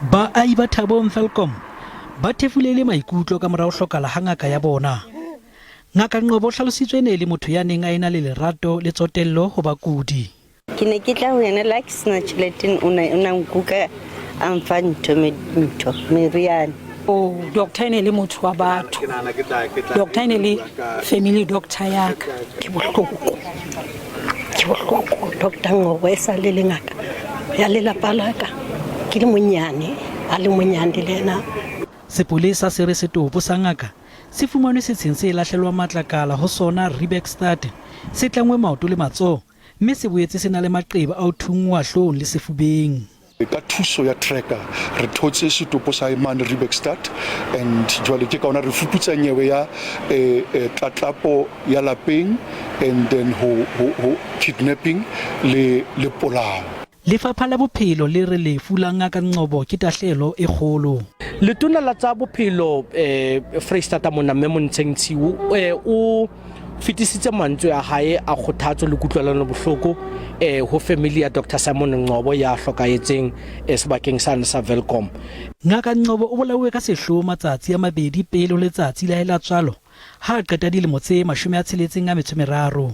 Baahi ba Thabong Welkom ba thefulehile maikutlo ka mora ho hlokala ha ngaka ya bona. Ngaka Ngcobo o hlalositswe e ne e le motho ya neng a ena le lerato le tsotello ho bakudi. Ke ne ke tla ho yena le ha ke sena tjhelete o ne o na nkuka a mfa ntho ntho meriana. Oh, doctor e ne le motho wa batho. Doctor e ne le family doctor ya ka. Ke bohloko. Ke bohloko Doctor Ngcobo e sa le le ngaka ya lelapa la ka. Ke le monyane, a le monyane le yena. Sepolesa se re setopo sa ngaka se fumanwe setsheng se lahlelwang matlakala ho sona Riebeeckstad, se tlangwe maoto le matsoho mme se boetse se na le maqeba a ho thunngwa hloohong le sefubeng. Ka thuso ya tracker re thotse setopo sa hae mane Riebeeckstad and jwale ke ka hona re fuputsa nyewe ya tlatlapo ya lapeng and then ho, ho, ho kidnapping le, le polao. Lefapha la Bophelo le re lefu la Ngaka Ngcobo ke tahlehelo e kgolo. Letona la tsa Bophelo Freistata mona Mme Montsheng Tshiu o fetisitse mantswe a hae a kgothatso le kutlwelano bohloko eh, ho family ya Dr Simon Ngcobo ya hlokahetseng eh, sebakeng sane sa Welkom. Ngaka Ngcobo o bolauwe ka sehloho matsatsi a mabedi pele ho letsatsi la hae la tswalo ha a qeta dilemo tse 63.